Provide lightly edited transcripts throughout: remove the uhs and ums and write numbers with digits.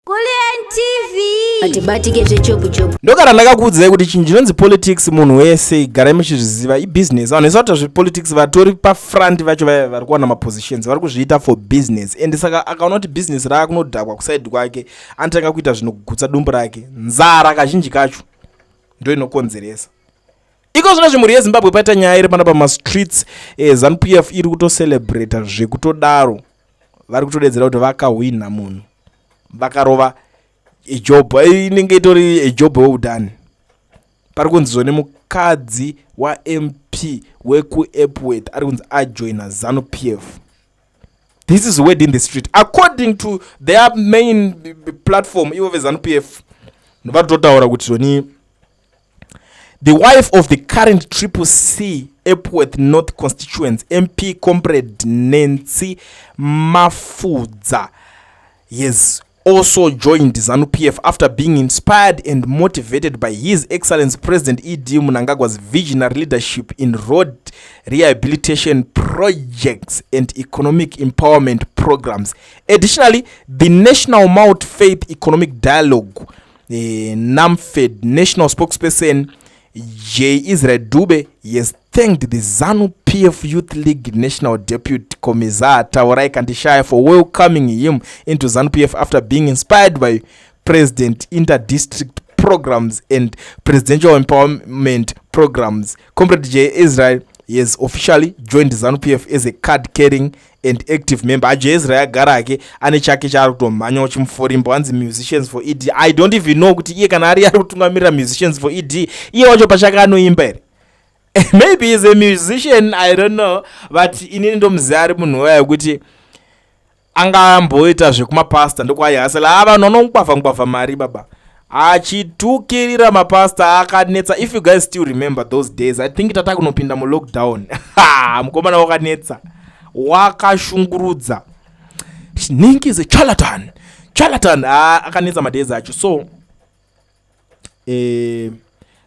Kulliant TV. Atibatike zvechopu chopu. Ndogara ndakakuudzai kuti chinhu chinonzi politics, munhu wese garai muchizviziva, ibusiness. Vanhu vese vakuita zvepolitics vatori pafront vacho vaya vari kuwana mapositions vari kuzviita for business, and saka akaona kuti business raakunodhakwa kuside kwake, anotanga kuita zvinogutsa dumbu rake. Nzara kazhinji kacho ndo inokonzeresa. Iko zvino zvimhuri yeZimbabwe, paita nyaya iri pana pamastreets. ZANU PF iri kutocelebrata zvekutodaro. Vari kutodedzera kuti vakahwina munhu, vakarova job, inenge itori a job well done. Pari kunzi zvone mukadzi waMP wekuEpworth ari kunzi ajoina ZANU PF. This is word in the street according to their main platform. Ivo veZANU PF vari kuti zvoni the wife of the current Triple C Epworth North constituents MP, Comrade Nancy Mafudza, has also joined ZANU PF after being inspired and motivated by His Excellence President ED Mnangagwa's visionary leadership in road rehabilitation projects and economic empowerment programs. Additionally, the National Multi Faith Economic Dialogue, NAMFED national spokesperson J Israel Dube, has thanked the ZANU PF Youth League National Deputy Commissar Taurai Kandishaya for welcoming him into ZANU PF after being inspired by President inter-district programs and presidential empowerment programs. Comrade J Israel has officially joined ZANU PF as a card carrying and active member. J Israel agara ake ane chake chaari kutomhanya uchimuforimbo, hanzi Musicians for ED. I don't even know kuti iye kana ari kutungamirira Musicians for ED, iye wacho pachake anoimba here? Maybe is a musician, I don't know, but inini ndomuziva ari munhu waya wekuti angamboita zvekumapasta, ndokwaihasela. A, vanhu vanongwavha ngwavha mari baba, achitukirira mapasta, akanetsa. If you guys still remember those days, I think tata kunopinda mulockdown, mukomana wakanetsa, wakashungurudza. Ningi is a charlatan, charlatan. Akanetsa madays acho. So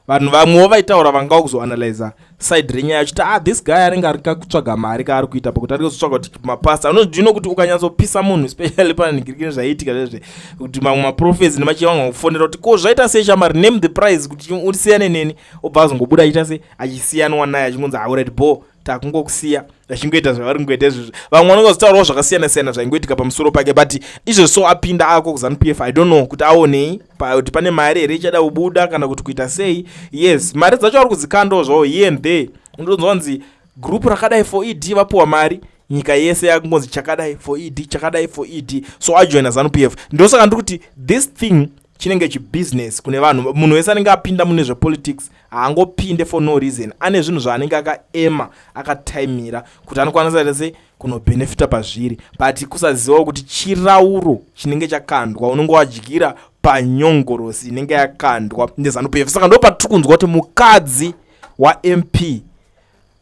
vanhu vamwewo vaitaura vanga kuzoanalyza side renyaya achiti, "Ah, this guy anenge ari kakutsvaga mari kaari kuita pakuti ari kuzotsvaga kuti mapasta." Unodino kuti ukanyatsopisa munhu, especially panhingirikini zvaiitika zvezve kuti mamwe maprophets nemachiva kufonera kuti, "Ko zvaita sei shamari? Name the price kuti usiyane neni." Obva azongobuda achiita sei, achisiyanwa naye, achingonzi, "Alright, bo takungokusiya," achingoita zvavari kungoita izvozvo. Vamwe vanonge vachitaurawo zvakasiyana siyana zvaingoitika pamusoro pake, but izvozvo so apinda ako kuZANU PF. I don't know kuti aonei, kuti pane mari here ichada kubuda kana kuti kuita sei. Yes, mari dzacho vari kudzikandawo zvavo here and there. Unonzwa nzi group rakadai for ED vapiwa mari, nyika yese yakungonzi chakadai for ED, chakadai for ED. So ajoina ZANU PF. Ndosaka ndiri kuti this thing chinenge chibusiness kune vanhu. Munhu wese anenge apinda mune zvepolitics haangopinde for no reason. Ane zvinhu zvaanenge akaema, akataimira kuti anokwanisa ita sei kunobhenefita pazviri, but kusazivawo kuti chirauro chinenge chakandwa, unenge wadyira panyongorosi inenge yakandwa neZANU PF. Saka ndo patiri kunzwa kuti mukadzi waMP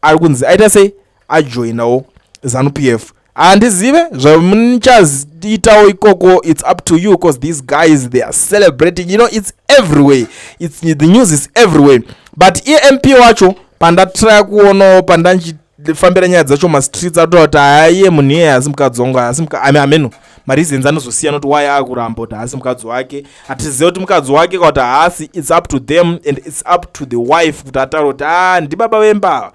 ari kunzi aita sei, ajoinawo ZANU PF. Handizive zvamuchaitawo ikoko, it's up to you, because these guys, they are celebrating. It's everywhere, the news is everywhere. But iye MP wacho, pandatraya kuonawo, pandanchifambira nyaya dzacho mastreets, atotaura kuti haiye munhu iyeye haasi mukadzi wangu, haasi. Ameno mareasons anozosiyana kuti why akuramba kuti haasi mukadzi wake. Hatizive kuti mukadzi wake kana kuti haasi. It's up to them and it's up to the wife kuti ataura kuti, "A, ndibaba vemba."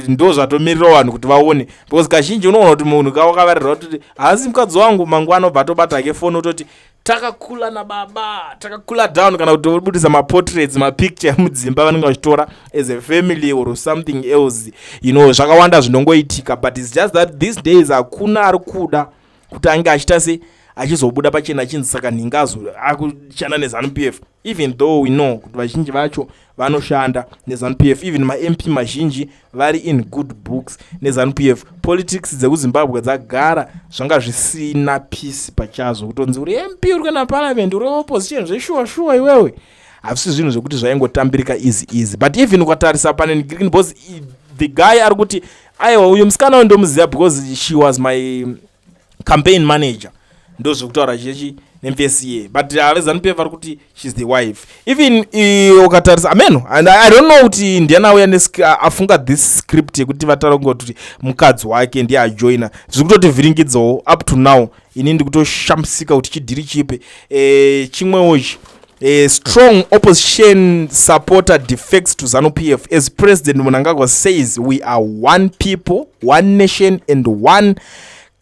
Ndo zvatomirirawo vanhu kuti vaone, because kazhinji unoona kuti munhu kawakavarirwa kuti haasi mukadzi wangu, mangwana obva atobata ake foni, ototi, "Takakula nababa, takakula down," kana kuti obudisa maportraits, mapicture emudzimba vanenge vachitora as a family or something else. Zvakawanda zvinongoitika, but it's just that these days hakuna ari kuda kuti ange achiita se achizobuda pachena achinzi saka nhingazo akushanda neZANU PF, even though we know kuti vazhinji vacho vanoshanda neZANU PF. Even maMP mazhinji vari in good books neZANU PF. Politics dzekuZimbabwe dzagara zvanga zvisina peace pachazvo. Kutonzi uri MP, uri kuenda parliament, uri opposition, zveshuwa shuwa iwewe, hazvisi zvinhu zvekuti zvaingotambirika easy easy. But even ukatarisa pane, because the guy ari kuti, "Aiwa, uyu musikana uyu ndomuziva because she was my campaign manager," ndo zvekutaura chechi Nemfesi iye, but veZanu PF vari kuti she's the wife. Even ukatarisa, ameno, and I don't know kuti ndiani auya afunga this script yekuti vataura kuti mukadzi wake ndiye ajoina. Zviri kutotivhiringidzawo up to now. Ini ndikutoshamisika kuti chidhiri chipi. Chimwewo ichi, a strong opposition supporter defects to ZANU PF as President Mnangagwa says we are one people, one nation and one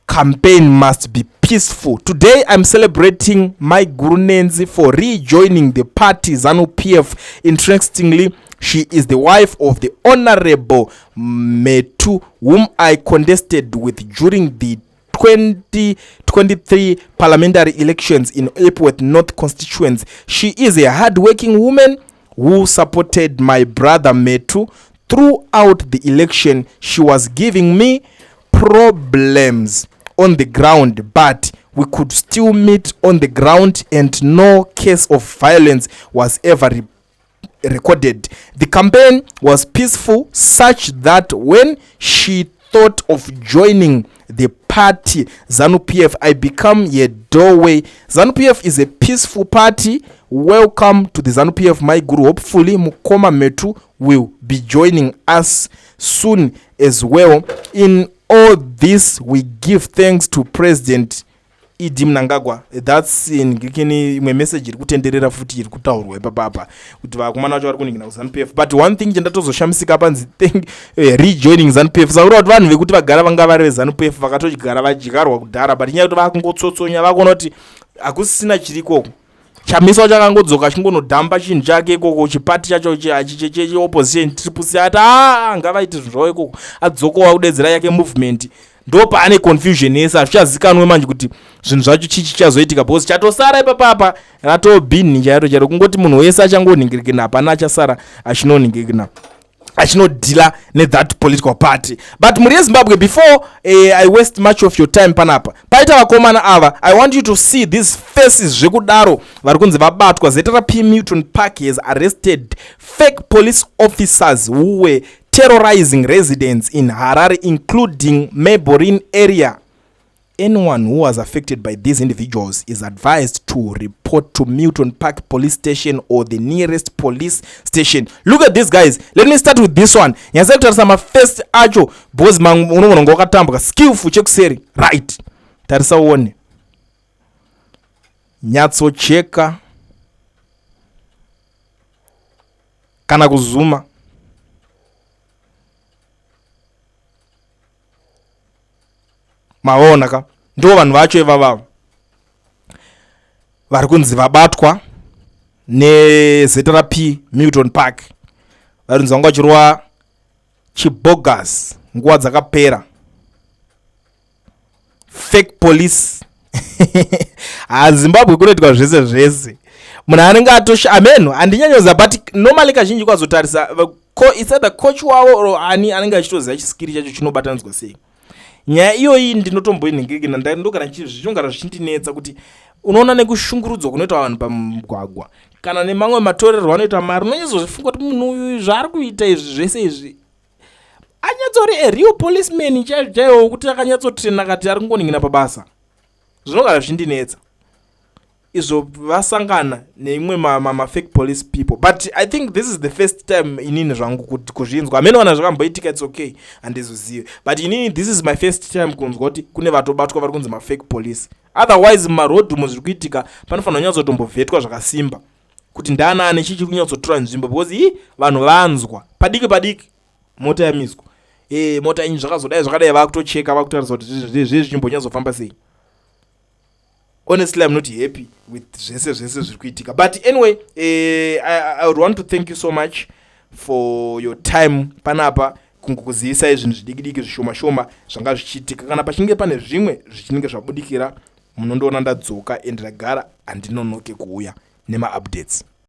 campaign must be peaceful. Today I'm celebrating Maiguru Nenzi for rejoining the party ZANU PF. Interestingly, she is the wife of the Honorable Mhetu, whom I contested with during the 2023 parliamentary elections in Epworth North constituency. She is a hardworking woman who supported my brother Mhetu throughout the election. She was giving me problems on the ground, but we could still meet on the ground and no case of violence was ever recorded. The campaign was peaceful, such that when she thought of joining the party ZANU-PF, I become a doorway. ZANU-PF is a peaceful party. Welcome to the ZANU-PF, Maiguru. Hopefully Mukoma Mhetu will be joining us soon as well. In all this, we give thanks to President ED Mnangagwa. That's in ngikini imwe message iri kutenderera futi, iri kutaurwa ipapapa, kuti vakomana vacho vari kuningina kuZANU PF. But one thing chandatozoshamisika panzi thank rejoining ZANU PF, sakureva kuti vanhu vekuti vagara vanga vari veZANU PF vakatogara vadyarwa kudhara, but inyaya yekuti vakungotsotsonya, vakuona kuti hakusisina chirikoko. Chamisa chakangodzoka achingonodhamba chinhu chake ikoko, chipati chacho cheopposition Triple C, ati a ngavaite zvinhu zvavo ikoko, adzokowa kudedzera yake movement. Ndo paane confusion yese, hazvichazikanwe manje kuti zvinhu zvacho chii chichazoitika, because chatosara ipapapa ratobhini chairo chairo, kungoti munhu wese achangonhingirikina, hapana achasara achinonhingirikina, achinodhila nethat political party. But mhuri yeZimbabwe, before I waste much of your time panapa, paita vakomana ava. I want you to see these faces zvekudaro vari kunzi vabatwa. ZRP Milton Park has arrested fake police officers who were terrorizing residents in Harare, including Mabelreign area. Anyone who was affected by these individuals is advised to report to Milton Park Police Station or the nearest police station. Look at these guys. Let me start with this one. Nyasai kutarisa mafirst acho, because unogona kunge wakatambwa skillful chekuseri, right? Tarisa uone, nyatsocheka kana kuzuma. Maona ka, ndo vanhu vacho ivavavo vari kunzi vabatwa neZRP Milton Park, vari kunzi vanga vachirova chibogus nguva dzakapera, fake police. HaZimbabwe kunoitwa zvese zvese, munhu anenge atosha ameno handinyanyoziva. But normally kazhinji kwazotarisa, it's either coach wavo or ani anenge achitoziva chiskiri chacho chinobatanidzwa sei. Nyaya iyoyi ndinotomboinhingirikina, ndogara zvichingara zvichindinetsa kuti unoona nekushungurudzwa kunoita vanhu pamugwagwa kana nemamwe matorerwo anoita mari, unonyatsozifunga kuti munhu uyu zvaari kuita izvi zvese izvi anyatsori a real policeman chaizvo chaiwo, kuti akanyatsotrena kati ari kungoningina pabasa. Zvinogara zvichindinetsa izvo vasangana neimwe mafake police people. But I think this is the first time inini zvangu kuti kuzvinzwa. Amene wana zvakamboitika, it's okay, handizozivi, but inini this is my first time kunzwa kuti kune vatobatwa vari kunzi mafake police. Otherwise mumarodhi umo zviri kuitika panofanira kunyatsotombovhetwa zvakasimba kuti ndaanani, chichiri kunyatsotora nzvimbo, because i vanhu vanzwa padiki padiki mota yamiswa, mota inyi zvakazodai zvakadai, vakutocheka, vakutarisa kuti zvezvi zvichimbonyatsofamba sei. Honestly, I'm not happy with zvese zvese zviri kuitika. But anyway, I would want to thank you so much for your time panapa, kungokuzivisai zvinhu zvidiki diki, zvishoma shoma zvanga zvichiitika. Kana pachinge pane zvimwe zvichinenge zvabudikira, munondoona ndadzoka, and ndagara handinonoke kuuya nemaupdates.